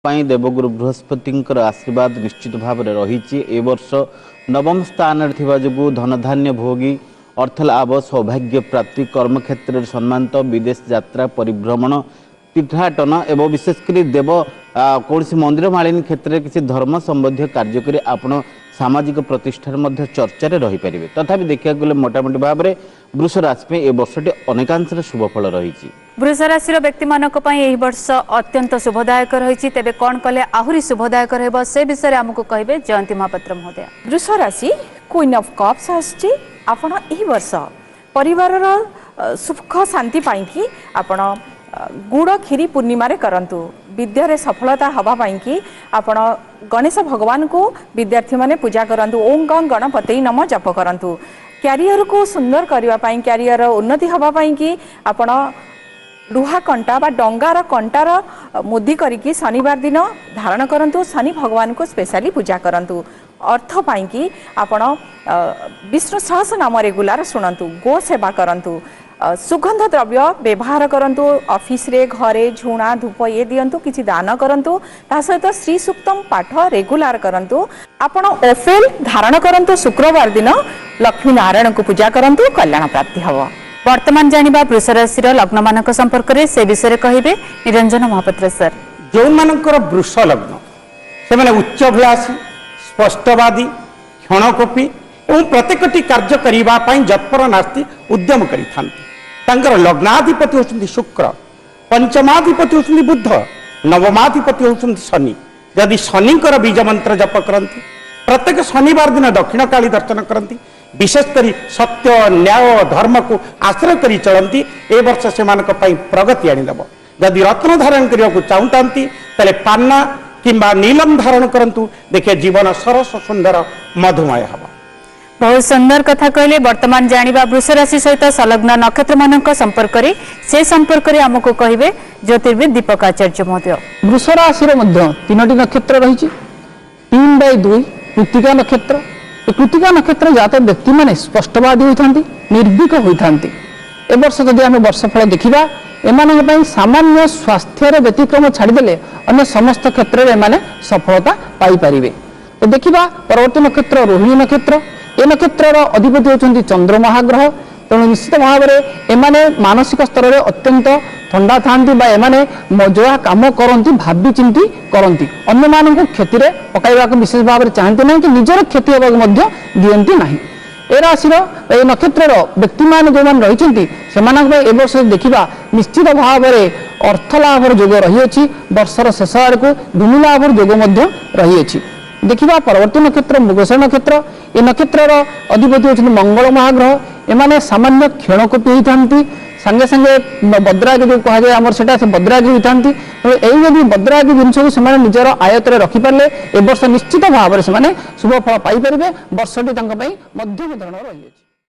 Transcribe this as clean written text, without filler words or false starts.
ପାଇଁ ଦେବଗୁରୁ ବୃହସ୍ପତିଙ୍କର ଆଶୀର୍ବାଦ ନିଶ୍ଚିତ ଭାବରେ ରହିଛି। ଏ ବର୍ଷ ନବମ ସ୍ଥାନରେ ଥିବା ଯୋଗୁଁ ଧନଧାନ୍ୟ ଭୋଗୀ, ଅର୍ଥଲାଭ, ସୌଭାଗ୍ୟ ପ୍ରାପ୍ତି, କର୍ମକ୍ଷେତ୍ରରେ ସମ୍ମାନିତ, ବିଦେଶ ଯାତ୍ରା, ପରିଭ୍ରମଣ, ତୀର୍ଥାଟନ ଏବଂ ବିଶେଷ କରି ଦେବ କୌଣସି ମନ୍ଦିର ମାଳିନୀ କ୍ଷେତ୍ରରେ କିଛି ଧର୍ମ ସମ୍ବନ୍ଧୀୟ କାର୍ଯ୍ୟ କରି ଆପଣ ସାମାଜିକ ପ୍ରତିଷ୍ଠାରେ ମଧ୍ୟ ଚର୍ଚ୍ଚାରେ ରହିପାରିବେ। ତଥାପି ଦେଖିବାକୁ ଗଲେ ମୋଟାମୋଟି ଭାବରେ ବୃଷ ରାଶି ପାଇଁ ଏ ବର୍ଷଟି ଅନେକାଂଶରେ ଶୁଭଫଳ ରହିଛି। ବୃଷ ରାଶିର ବ୍ୟକ୍ତିମାନଙ୍କ ପାଇଁ ଏହି ବର୍ଷ ଅତ୍ୟନ୍ତ ଶୁଭଦାୟକ ରହିଛି। ତେବେ କ'ଣ କଲେ ଆହୁରି ଶୁଭଦାୟକ ରହିବ, ସେ ବିଷୟରେ ଆମକୁ କହିବେ ଜୟନ୍ତୀ ମହାପାତ୍ର ମହୋଦୟା। ବୃଷ ରାଶି, କୁଇନ୍ ଅଫ୍ କପ୍ସ ଆସୁଛି। ଆପଣ ଏହି ବର୍ଷ ପରିବାରର ସୁଖ ଶାନ୍ତି ପାଇଁକି ଆପଣ ଗୁଡ଼ କ୍ଷୀରି ପୂର୍ଣ୍ଣିମାରେ କରନ୍ତୁ। ବିଦ୍ୟାରେ ସଫଳତା ହେବା ପାଇଁକି ଆପଣ ଗଣେଶ ଭଗବାନଙ୍କୁ ବିଦ୍ୟାର୍ଥୀମାନେ ପୂଜା କରନ୍ତୁ, ଓಂ ଗଂ ଗଣପତି ନମ ଜପ କରନ୍ତୁ। କ୍ୟାରିୟରକୁ ସୁନ୍ଦର କରିବା ପାଇଁ, କ୍ୟାରିୟର ଉନ୍ନତି ହେବା ପାଇଁକି ଆପଣ ଲୁହା କଣ୍ଟା ବା ଡଙ୍ଗାର କଣ୍ଟାର ମୁଦି କରିକି ଶନିବାର ଦିନ ଧାରଣ କରନ୍ତୁ। ଶନି ଭଗବାନଙ୍କୁ ସ୍ପେଶାଲି ପୂଜା କରନ୍ତୁ। ଅର୍ଥ ପାଇଁକି ଆପଣ ବିଷ୍ଣୁ ସହସ୍ର ନାମ ରେଗୁଲାର ଶୁଣନ୍ତୁ, ଗୋ ସେବା କରନ୍ତୁ, ସୁଗନ୍ଧ ଦ୍ରବ୍ୟ ବ୍ୟବହାର କରନ୍ତୁ, ଅଫିସରେ ଘରେ ଝୁଣା ଧୂପ ଇଏ ଦିଅନ୍ତୁ, କିଛି ଦାନ କରନ୍ତୁ। ତା ସହିତ ଶ୍ରୀ ସୁକ୍ତମ ପାଠ ରେଗୁଲାର କରନ୍ତୁ। ଆପଣ ଓଫେଲ ଧାରଣ କରନ୍ତୁ, ଶୁକ୍ରବାର ଦିନ ଲକ୍ଷ୍ମୀ ନାରାୟଣଙ୍କୁ ପୂଜା କରନ୍ତୁ, କଲ୍ୟାଣ ପ୍ରାପ୍ତି ହେବ। ବର୍ତ୍ତମାନ ଜାଣିବା ବୃଷ ରାଶିର ଲଗ୍ନମାନଙ୍କ ସମ୍ପର୍କରେ, ସେ ବିଷୟରେ କହିବେ ନିରଞ୍ଜନ ମହାପାତ୍ର ସାର୍। ଯେଉଁମାନଙ୍କର ବୃଷ ଲଗ୍ନ, ସେମାନେ ଉଚ୍ଚାଭିଳାଷୀ, ସ୍ପଷ୍ଟବାଦୀ, କ୍ଷଣକୋପୀ ଏବଂ ପ୍ରତ୍ୟେକଟି କାର୍ଯ୍ୟ କରିବା ପାଇଁ ଯତ୍ପର ନାସ୍ତି ଉଦ୍ୟମ କରିଥାନ୍ତି। ତାଙ୍କର ଲଗ୍ନାଧିପତି ହେଉଛନ୍ତି ଶୁକ୍ର, ପଞ୍ଚମାଧିପତି ହେଉଛନ୍ତି ବୁଧ, ନବମାଧିପତି ହେଉଛନ୍ତି ଶନି। ଯଦି ଶନିଙ୍କର ବୀଜ ମନ୍ତ୍ର ଜପ କରନ୍ତି, ପ୍ରତ୍ୟେକ ଶନିବାର ଦିନ ଦକ୍ଷିଣ କାଳୀ ଦର୍ଶନ କରନ୍ତି, ବିଶେଷ କରି ସତ୍ୟ, ନ୍ୟାୟ, ଧର୍ମକୁ ଆଶ୍ରୟ କରି ଚଳନ୍ତି, ଏ ବର୍ଷ ସେମାନଙ୍କ ପାଇଁ ପ୍ରଗତି ଆଣିଦେବ। ଯଦି ରତ୍ନ ଧାରଣ କରିବାକୁ ଚାହୁଁଥାନ୍ତି, ତାହେଲେ ପାନ୍ନା କିମ୍ବା ନୀଲମ ଧାରଣ କରନ୍ତୁ। ଦେଖିବେ ଜୀବନ ସରସ, ସୁନ୍ଦର, ମଧୁମୟ ହେବ। ବହୁତ ସୁନ୍ଦର କଥା କହିଲେ। ବର୍ତ୍ତମାନ ଜାଣିବା ବୃଷ ରାଶି ସହିତ ସଂଲଗ୍ନ ନକ୍ଷତ୍ରମାନଙ୍କ ସମ୍ପର୍କରେ, ସେ ସମ୍ପର୍କରେ ଆମକୁ କହିବେ ଜ୍ୟୋତିର୍ବିଦ ଦୀପକ ଆଚାର୍ଯ୍ୟ ମହୋଦୟ। ବୃଷ ରାଶିର ମଧ୍ୟ ତିନୋଟି ନକ୍ଷତ୍ର ରହିଛି। 3/2 କୃତିକା ନକ୍ଷତ୍ର। ଏ କୃତିକା ନକ୍ଷତ୍ର ଜାତ ବ୍ୟକ୍ତିମାନେ ସ୍ପଷ୍ଟବାଦୀ ହୋଇଥାନ୍ତି, ନିର୍ଭୀକ ହୋଇଥାନ୍ତି। ଏ ବର୍ଷ ଯଦି ଆମେ ବର୍ଷଫଳ ଦେଖିବା, ଏମାନଙ୍କ ପାଇଁ ସାମାନ୍ୟ ସ୍ୱାସ୍ଥ୍ୟର ବ୍ୟତିକ୍ରମ ଛାଡ଼ିଦେଲେ ଅନ୍ୟ ସମସ୍ତ କ୍ଷେତ୍ରରେ ଏମାନେ ସଫଳତା ପାଇପାରିବେ। ତ ଦେଖିବା ପରବର୍ତ୍ତୀ ନକ୍ଷତ୍ର ରୋହିଣୀ ନକ୍ଷତ୍ର। ଏ ନକ୍ଷତ୍ରର ଅଧିପତି ହେଉଛନ୍ତି ଚନ୍ଦ୍ର ମହାଗ୍ରହ। ତେଣୁ ନିଶ୍ଚିତ ଭାବରେ ଏମାନେ ମାନସିକ ସ୍ତରରେ ଅତ୍ୟନ୍ତ ଥଣ୍ଡା ଥାନ୍ତି ବା ଏମାନେ ମଜା କାମ କରନ୍ତି, ଭାବି ଚିନ୍ତି କରନ୍ତି, ଅନ୍ୟମାନଙ୍କୁ କ୍ଷତିରେ ପକାଇବାକୁ ବିଶେଷ ଭାବରେ ଚାହାନ୍ତି ନାହିଁ କି ନିଜର କ୍ଷତି ହେବାକୁ ମଧ୍ୟ ଦିଅନ୍ତି ନାହିଁ। ଏ ରାଶିର ଏ ନକ୍ଷତ୍ରର ବ୍ୟକ୍ତିମାନେ ଯେଉଁମାନେ ରହିଛନ୍ତି, ସେମାନଙ୍କ ପାଇଁ ଏ ବର୍ଷ ଦେଖିବା ନିଶ୍ଚିତ ଭାବରେ ଅର୍ଥ ଲାଭର ଯୋଗ ରହିଅଛି। ବର୍ଷର ଶେଷ ଆଡ଼କୁ ଭୂମି ଲାଭର ଯୋଗ ମଧ୍ୟ ରହିଅଛି। ଦେଖିବା ପରବର୍ତ୍ତୀ ନକ୍ଷତ୍ର ମୃଗଶିର ନକ୍ଷତ୍ର। ଏ ନକ୍ଷତ୍ରର ଅଧିପତି ହେଉଛନ୍ତି ମଙ୍ଗଳ ମହାଗ୍ରହ। ଏମାନେ ସାମାନ୍ୟ କ୍ଷଣକୋପୀ ହୋଇଥାନ୍ତି, ସାଙ୍ଗେ ସାଙ୍ଗେ ବଦ୍ରାଗୀ ଯେଉଁ କୁହାଯାଏ ଆମର, ସେଟା ସେ ବଦ୍ରାଗୀ ହୋଇଥାନ୍ତି। ତେଣୁ ଏଇ ଯଦି ବଦ୍ରାଗୀ ଜିନିଷକୁ ସେମାନେ ନିଜର ଆୟତରେ ରଖିପାରିଲେ, ଏ ବର୍ଷ ନିଶ୍ଚିତ ଭାବରେ ସେମାନେ ଶୁଭ ଫଳ ପାଇପାରିବେ। ବର୍ଷଟି ତାଙ୍କ ପାଇଁ ମଧ୍ୟମ ଧରଣର ରହିଅଛି।